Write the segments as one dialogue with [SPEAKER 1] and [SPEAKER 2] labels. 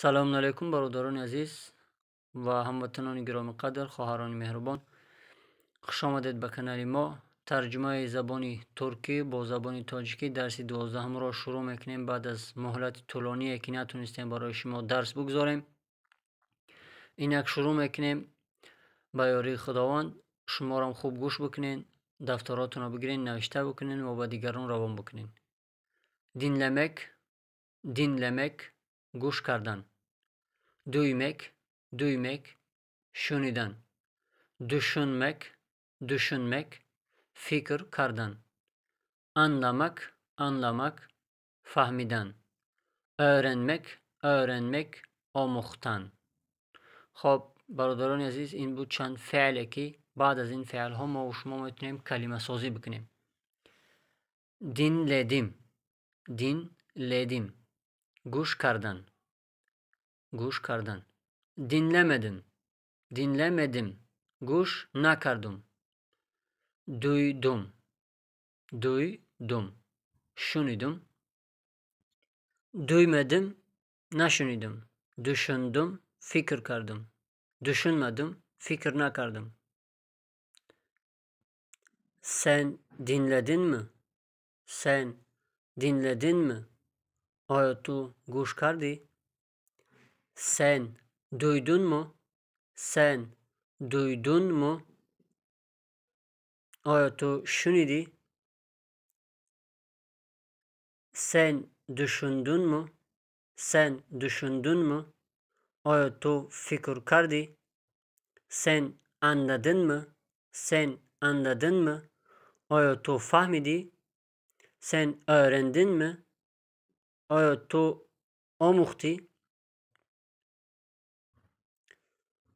[SPEAKER 1] Салому алайкум, бародарони азиз ва ҳамватанони гиромиқадр, хоҳарони меҳрубон. Хуш омадед ба канали мо. Тарҷумаи забони туркӣ бо забони тоҷикӣ дарси 12-ро шурӯъ мекунем баъд аз муҳлати тӯлоние, ки натонистем барои шумо дарс бигузорем. Инак шурӯъ мекунем ба ёрии Худованд. Шуморам хуб гӯш бикунед, дафторотонро бигиред, навишта бикунед ва ба дигарон равон бикунед. Dinlemek, dinlemek, гӯш кардан. Duymak, duymak, шунидан. Düşünmek, düşünmek, фикр кардан. Anlamak, anlamak, фаҳмидан. Öğrenmek, öğrenmek, омӯхтан. Хоб, бародарони азиз, ин буд чанд феъле, ки баъд аз ин феълҳо мо шумо метавонем калимасозӣ бикунем. Dinledim, dinledim, гӯш кардан, гӯш кардан. Dinlemedim, dinlemedim, гӯш накардум. Duydum, duydum, шунидум. Duymadım, нашунидум. Düşündüm, фикр кардум. Düşünmedim, фикр накардум. Sen dinledin mi? Sen dinledin mi? Оё ту гӯш кардӣ? Sen duydun mu? Sen duydun mu? Оё ту шунидӣ? Sen düşündün mü? Sen düşündün mü? Оё ту фикр кардӣ? Sen anladın mı? Sen anladın mı? Оё ту фаҳмидӣ? Sen öğrendin mi? Оё ту омӯхтӣ?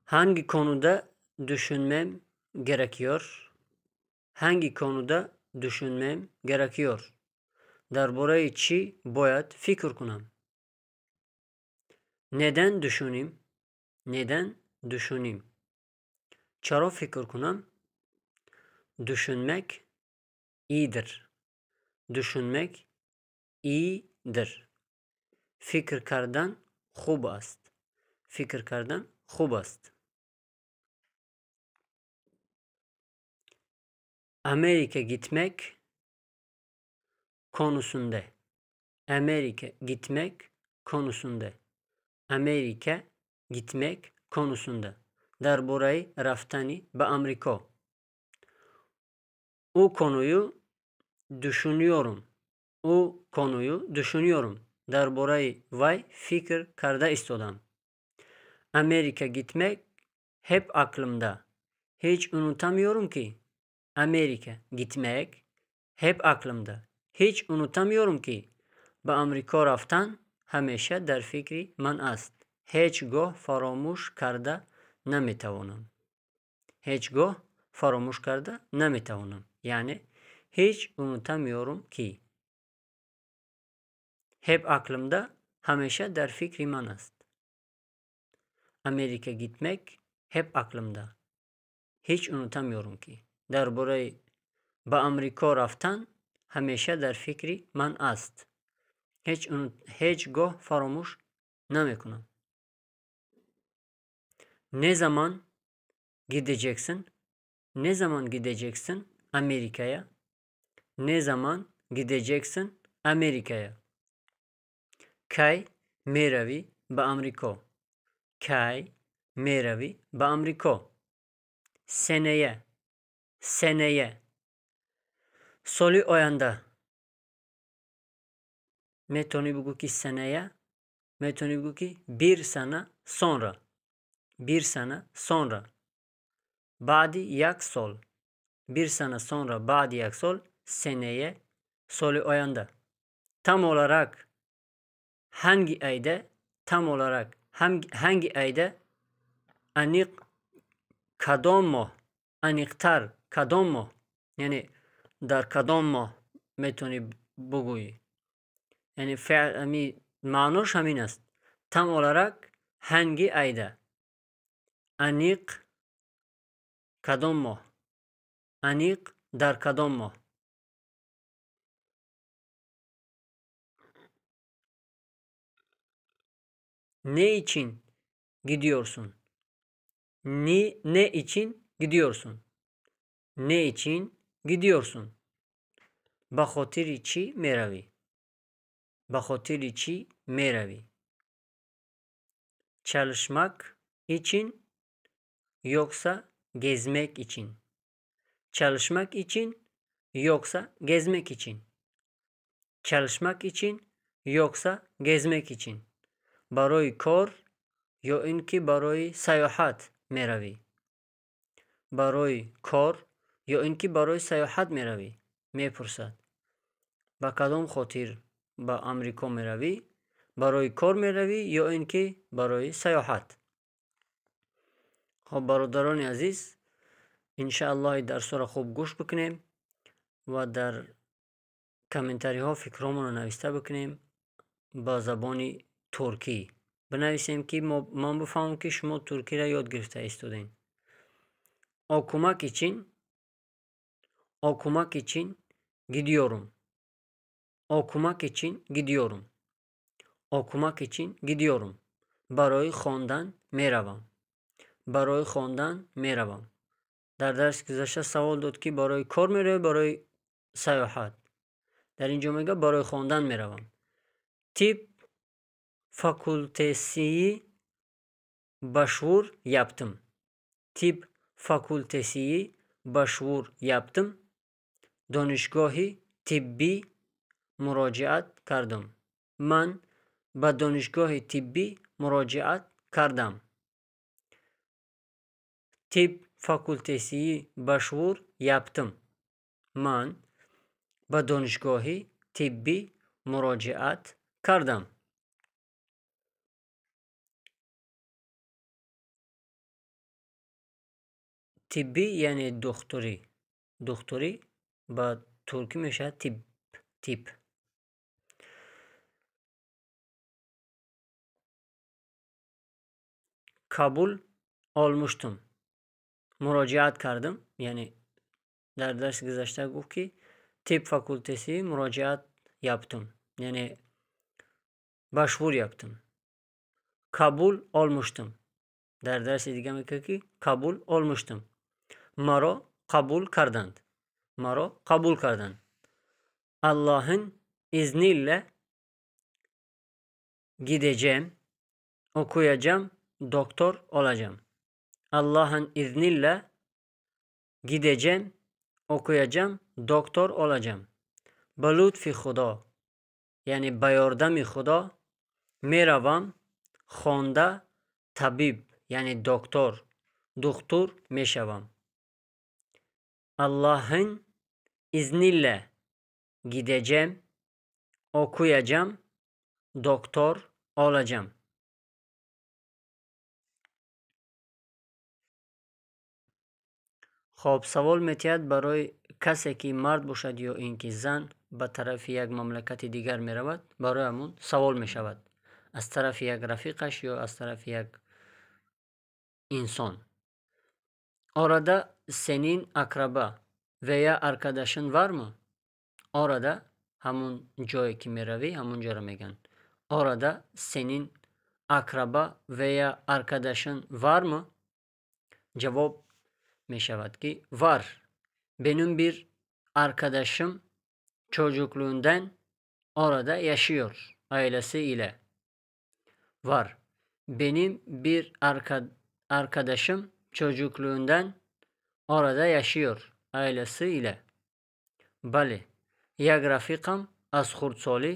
[SPEAKER 1] Hangi konuda düşünmem gerekiyor? Hangi konuda düşünmem gerekiyor? Дар бораи чӣ бояд фикр кунам? Neden düşüneyim? Neden düşüneyim? Чаро фикр кунам? Düşünmek iyidir. Düşünmek iyidir. Фикр кардан хуб аст. Фикр кардан хуб аст. Amerika gitmek konusunda. Amerika gitmek konusunda. Amerika gitmek konusunda. Дар бораи рафтани ба Амрико. O konuyu düşünüyorum. O konuyu düşünüyorum. Дар бораи вай фикр карда истодам. Amerika gitmek hep aklımda. Hiç unutamıyorum ki. Amerika gitmek hep aklımda. Hiç unutamıyorum ki. Ба Амрико рафтан ҳамеша дар фикри ман аст. Ҳеҷ гоҳ фаромӯш карда наметавонам. Ҳеҷ гоҳ фаромӯш карда наметавонам. Яъне hiç unutamıyorum ki. Hep aklımda, ҳамеша дар фикри ман аст. Amerika gitmek hep aklımda. Hiç unutamıyorum ki. Дар бораи ба Амрико рафтан ҳамеша дар фикри ман аст. Ҳеҷ гоҳ фаромӯш намекунам. Ne zaman gideceksin? Ne zaman gideceksin Amerika'ya? Ne zaman gideceksin Amerika'ya? Кай меравӣ ба Амрико? Кай меравӣ ба Амрико? Seneye, seneye. Соли оянда. Метавонӣ бигӯ, ки seneye, метавонӣ бигӯ, ки bir sene sonra. Bir sene sonra. Баъди як сол. Bir sene sonra, баъди як сол, seneye, соли оянда. Tam olarak hangi ayda? Tam olarak hangi ayda? Аниқ кадом моҳ? Аниқтар кадом моҳ? Яъне дар кадом моҳ метавонӣ бугӯӣ? Яъне феъл ами маънош ҳамин аст. Tam olarak hangi ayda? Аниқ кадом моҳ? Аниқ дар кадом моҳ? Ne için gidiyorsun? Ne için gidiyorsun? Ne için gidiyorsun? Ба хотири чӣ меравӣ? Ба хотири чӣ меравӣ? Çalışmak için yoksa gezmek için? Çalışmak için yoksa gezmek için? Çalışmak için yoksa gezmek için? Барои кор ё ин ки барои саёҳат меравӣ? Барои кор ё ин ки барои саёҳат меравӣ? Мепурсад. Ба кадом хотир ба Амрико меравӣ? Барои кор меравӣ ё ин ки барои саёҳат? Хоб, бародарони азиз, иншааллоҳ ин дарсҳоро хуб гӯш бикунем ва дар комментариҳо фикрҳомонро нависта бикунем ба забони туркӣ. Бинависем, ки ман бифаҳмам, ки шумо туркиро ёд гирифта истодем. Okumak için, okumak için gidiyorum. Okumak için gidiyorum. Okumak için gidiyorum. Барои хондан меравам. Барои хондан меравам. Дар дарси гузашта савол дод, ки барои кор меравӣ, барои саёҳат. Дар ин ҷо мегӯяд, барои хондан меравам. Tıp fakültesi başvuru yaptım. Tıp fakültesi başvuru yaptım. Донишгоҳи тиббӣ муроҷиат кардам. Ман ба донишгоҳи тиббӣ муроҷиат кардам. Tıp fakültesi başvuru yaptım. Ман ба донишгоҳи тиббӣ муроҷиат кардам. Тиббӣ яъне духтурӣ. Духтурӣ ба туркӣ мешавад тиб, тип. Kabul olmuştum. Муроҷиат кардам, яъне дар дарси гузашта гуфт, ки tıp fakültesi müracaat yaptım. Яъне başvuru yaptım. Kabul olmuştum. Дар дарси дига мегӯяд, ки kabul olmuştum. Маро қабул карданд. Маро қабул карданд. Allah'ın izniyle gideceğim, okuyacağım, doktor olacağım. Allah'ın izniyle gideceğim, okuyacağım, doktor olacağım. Ба лутфи Худо, яъне ба ёрдами Худо меравам, хонда табиб, яъне доктор, духтур мешавам. Allah'ın izniyle gideceğim, okuyacağım, doktor olacağım. Хоб, савол метиҳад, барои касе ки мард бошад ё ин ки зан ба тарафи як мамлакати дигар меравад, барои ҳамон савол мешавад аз тарафи як рафиқаш ё аз тарафи як инсон. Orada senin akraba veya arkadaşın var mı? Orada ҳамон ҷое ки меравӣ, ҳамон ҷоро мегӯянд. Orada senin akraba veya arkadaşın var mı? Ҷавоб мешавад, ки var. Benim bir arkadaşım çocukluğundan orada yaşıyor ailesi ile. Var. Benim bir arkadaşım çocukluğundan orada yaşıyor ailesi ile. Бале, як рафиқам аз хурдсолӣ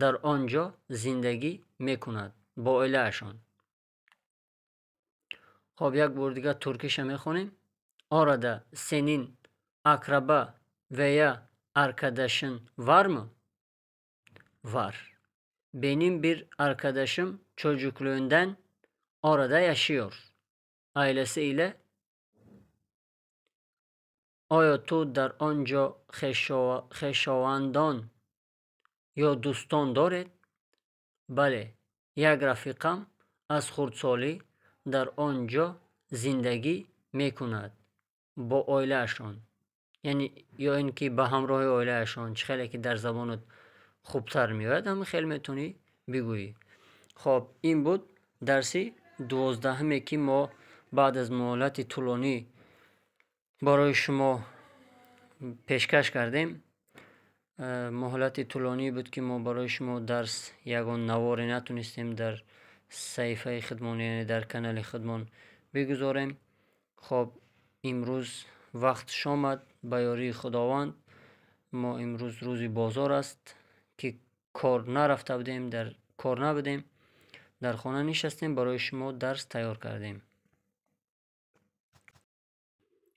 [SPEAKER 1] дар он ҷо зиндагӣ мекунад бо оилаашон. Хоб, як бор дигар туркиша мехонем. Orada senin akraba veya arkadaşın var mı? Var. Benim bir arkadaşım çocukluğundan orada yaşıyor ailesi ile. Оё ту дар он ҷо хешовандон ё дӯстон доред? Бале, як рафиқам аз хурдсолӣ дар он ҷо зиндагӣ мекунад бо оилаашон. Яъне ё ин ки ба ҳамроҳи оилаашон, чӣ хеле ки дар забонат хубтар меояд, ҳамин хел метавонӣ бигӯӣ. Хоб, ин буд. Дарси 12-ме, ки мо баъд аз муҳлати тӯлонӣ барои шумо пешкаш кардем. Муҳлати тӯлонӣ буд, ки мо барои шумо дарс, ягон наворе натунистем дар саҳифаи худмон, яъне дар канали худмон бигузорем. Хоб, имрӯз вақтш омад. Ба ёрии Худованд, мо имрӯз рӯзи бозор аст, ки кор нарафта будем, дар кор набудем, дар хона нишастем, барои шумо дарс тайёр кардем.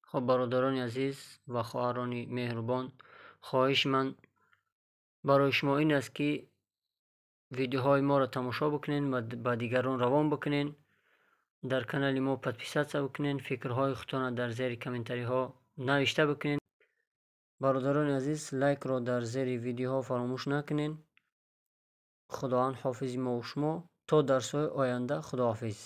[SPEAKER 1] Хоб, бародарони азиз ва хоҳарони меҳрубон, хоҳиши ман барои шумо ин аст, ки видеоҳои моро тамошо бикунед ва ба дигарон равон бикунед, дар канали мо подписаться бикунед, фикрҳои худтонро дар зери комментариҳо навишта бикунед. Бародарони азиз, лайкро дар зери видеоҳо фаромӯш накунед. Худованд ҳофизи мову шумо. То дарсҳои оянда, худоҳофиз.